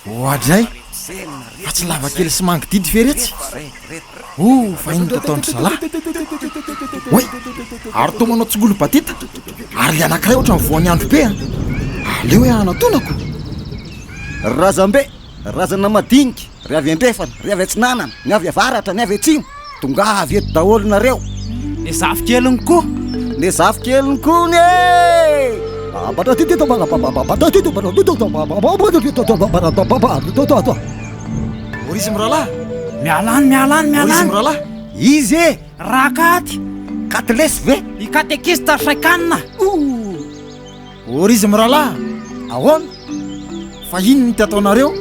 Oadray! Fa tsy lava kely sy mangididy ve retsy? Oh, fa inona no ataon-dry zalahy? Oay! Ary toa manao tsingolo-batita, ary ilay anankiray ohatran'ny voan'ny andro be an! Aleo hoe hanatonako! Razambe, razana madinika, ry avy andrefana, ry avy atsinanana, ny avy avaratra, ny avy atsimo, Tongava eto daholo nareo. Le zafikeliny koa. Le zafikeliny koa ny e! Ory izy mirahalahy. Miala any, miala any, miala Ory izy any. mirahalahy. Izy e! Rakaty. Katilesy ve? I katekista Saikanina. Ory izy mirahalahy. Ahoana? Fa inona no ty ataonareo?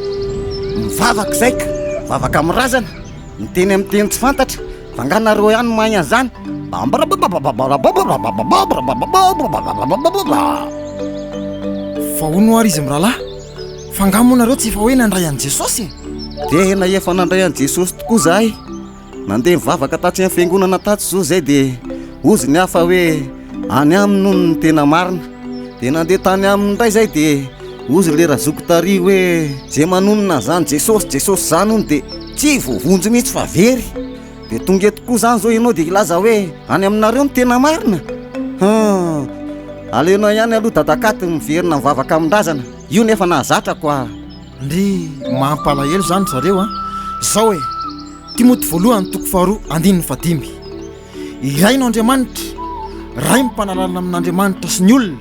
Mivavaka izay ka. Mivavaka amin'ny razana. Miteny amin'ny teny tsy fantatra. Fa angaha nareo ihany no mahay an'izany? Fa hono ary izy mirahalahy, fa angaha moa nareo tsy efa hoe nandray an'i Jesosy e? Tena efa nandray an'i Jesosy tokoa izahay. Nandeha nivavaka tatsy amin'ny fiangonana tatsy izao izay dia hozy ny hafa hoe any aminy hono ny tena marina. Dia nandeha tany aminy indray izay dia hozy le razoky tary hoe izay manonona an'izany Jesosy Jesosy izany hono dia tsy voavonjy mihitsy fa very. Dia tonga eto koa izany izao ianao dia hilaza hoe any aminareo ny tena marina? Hum, aleonao ihany aloha dadakaty miverina mivavaka amin-drazana, io nefa nahazatra koa. Ndry, mampalahelo izany ry zareo a! Zao e! Timoty voalohany toko faharoa andininy fahadimy. Iray no Andriamanitra, Ray mpanalana amin'Andriamanitra sy ny olona,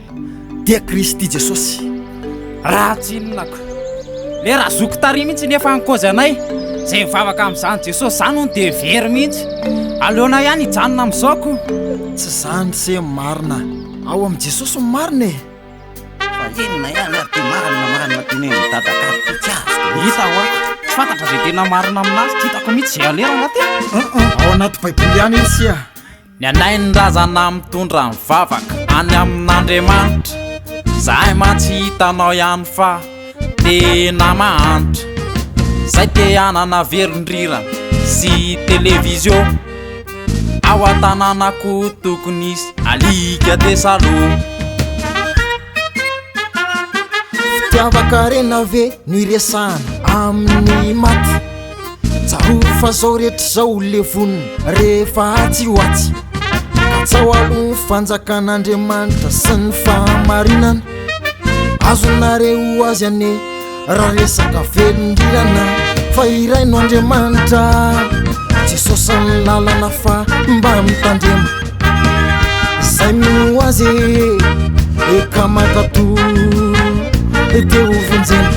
dia Kristy Jesosy. Ratsy inona ko. Le razoky tary mihitsy nefa ny cause anay. Zay mivavaka amin'izany Jesosy zany hono dia very mihitsy. Aleonay ihany hijanona amin'izao ko. Tsy zany se marina. Ao amin'i Jesosy ny marina e. Fa inona ihany ary ty marina marina tenenin'i dada katy ty tsy azoko mihitsy. Hita hoa, tsy fantatra izay tena marina aminazy, tsy hitako mihitsy izay aleha rangahy ty. Ao anaty baiboly ihany io sia. Ny anay ny razana mitondra ny vavaka any amin'Andriamanitra, zahay mantsy hitanao ihany fa tena mahantra, zay te hanana velondrirana sy televizio. Ao an-tanànako tokony hisy alika de salaud. Fitiavan-karena ve no iresahana amin'ny maty? Tsarovy fa zao rehetra izao levonina rehefa atsy ho atsy. Katsaho aloha ny fanjakan'Andriamanitra sy ny fahamarinana. Azonareo ho azy anie Raha resaka velon-drirana fa iray no Andriamanitra Jesosy ny lalana fa mba mitandrema Zay mino azy e ka mankatò dia ho vonjena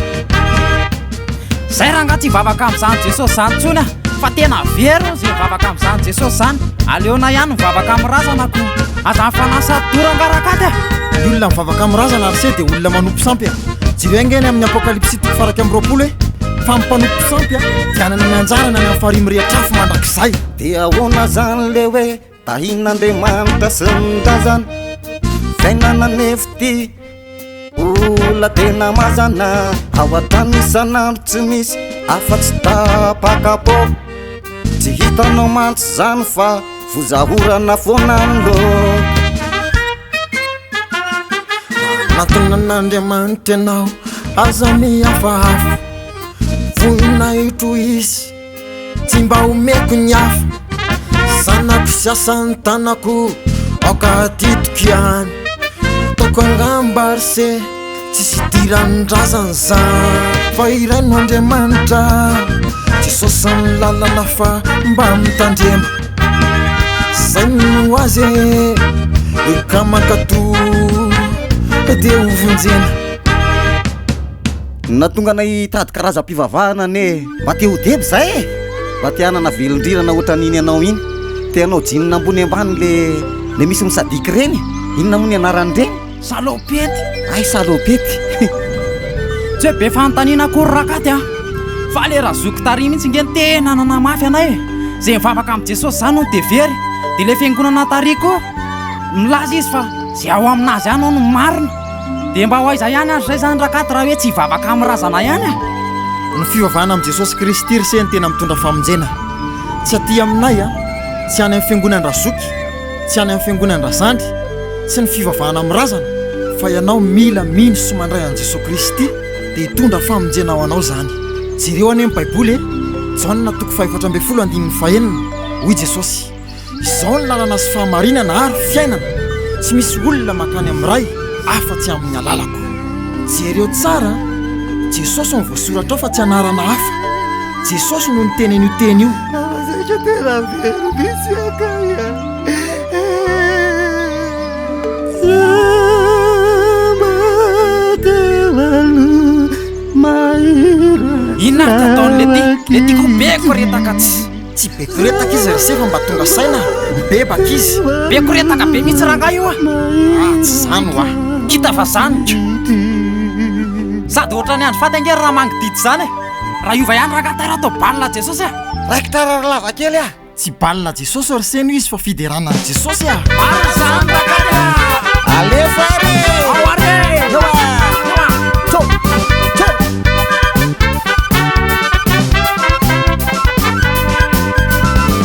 Zay rangaha tsy hivavaka amin'izany Jesosy izany intsony aho fa tena very hono izay mivavaka amin'izany Jesosy izany, aleonay ihany mivavaka amin'ny razana ko aza mifanasa dora angaha rakaty a! Ny olona mivavaka amin'ny razana ry se dia olona manompo sampy a! Jereo ange any amin'ny Apokalypsy toko faha 21 e! Fa ny mpanompo sampy a dia hanana ny anjarany any amin'ny farihy mirehitra afo mandrakizay. Dia ahoana zany le hoe tahin'Andriamanitra sy ny razana Fiainana anefa ity Olona tena mazana ao an-trano isan'andro tsy misy afa-tsy tapaka-pô Tsy hitanao mantsy zany fa fozahorana foana ny loko Manatona an'Andriamanitra ianao, aza mihafahafa Voninahitro izy, tsy mba omeko ny hafa Zanako sy asan'ny tanako, aoka adidiko ihany Ataoko angamba ry se Tsisy idiran'ny razana zany Fa iray no Andriamanitra Jesosy ny lalana fa mba mitandrema Zay mino azy e Ka mankato dia ho vonjena Nahatonga anay hitady karazam-pivavahana anie mba te ho deba izahay e! Mba te hanana velon-drirana ohatran'iny anao iny, te hanao jean ambony ambany le le misy misadiky ireny, inona moa ny anaran'ireny? Salopety! Hay salopety! Tsy hoe be fanontaniana akory Rakaty a! Fa le razoky tary mihitsy nge no tena nanamafy anay e! Zay mivavaka amin'i Jesosy zany hono de very! De le fiangonana tary koa milaza izy fa ze ao aminazy ihany hono no marina! De mba ho aiza ihany ary zay zany Rakaty raha hoe tsy hivavaka amin'ny razana ihany e! Ny fivavahana amin'i Jesosy Kristy ry se no tena mitondra famonjena. Tsy aty aminay a, tsy any amin'ny fiangonan-dRazoky. Tsy any amin'ny fiangonan-dRazandry, tsy ny fivavahana amin'ny razana, fa ianao mila mino sy mandray an'i Jesoa Kristy Dia hitondra famonjena ho anao izany. Jereo anie ny Baiboly e! Jaona toko faha-14 andininy fahenina, hoy Jesosy, Izao ny lalana sy fahamarinana ary fiainana, tsy misy olona mankany amin'ny Ray afa-tsy amin'ny alalako. Jereo tsara an! Jesosy no voasoratra ao fa tsy anarana hafa. Jesosy no niteny an'io teny io. Saika tena very mihitsy aho kay a! Inona ary ty ataon'i Lety? Lety koa be koretaka tsy. Tsy be koretaka izy ry se fa mba tonga saina, mibebaka izy. Be koretaka be mihitsy rangahy io a! Ah tsy zany hoa! Kita fa zany ko! Sady ohatran'ny andro faty ange ry ramangididy zany e! Raha hiova ihany rangahy tara atao balina Jesosy a! Raikitra ary lavakely a! Tsy balina Jesosy ry se no izy fa fiderana an'i Jesosy a! Marina zany rangahy a! Alefa ary e! Ao ary e! Eo a! Eo a! Tso! Tso!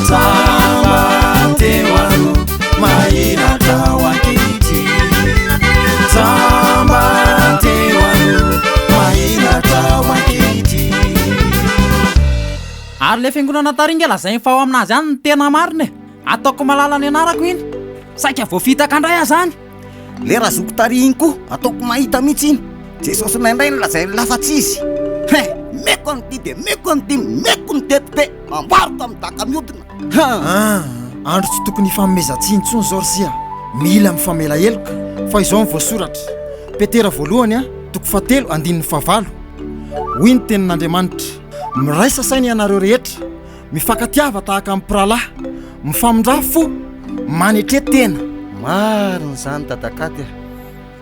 Jamba teo aloha, mahiratra ho ankehitriny. Jamba teo aloha, mahiratra ho ankehitriny. Ary le fiangonana tary nge lazainy fa ao aminazy any ny tena marina e! Ataoko malala ny anarako iny! Saika voafitaka ndray aho zany! Le razoky tary iny koa ataoko mahita mihitsy iny! Jesosy-nay ndray no lazainy lafa tsy izy! Hein! Meko an'ity de meko an'ity, meko ny teto be! Amboariko amin'ny daka miodina! Ha! Andro tsy tokony hifanomezan-tsiny intsony izao ry sia! Mila mifamela heloka fa izao no voasoratra, Petera voalohany toko fahatelo andininy fahavalo, Hoy ny tenin'Andriamanitra, Miraisa saina ianareo rehetra, mifankatiava tahaka ny mpirahalahy, mifamindrà fo, manetre tena. Marina izany dadakaty a!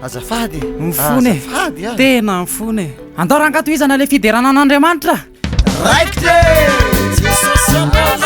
Azafady e! Mifona e! Azafady a! Tena mifona e! Andao rangahy tohizana ilay fiderana an'Andriamanitra! Raikitra e! Jesosy anao!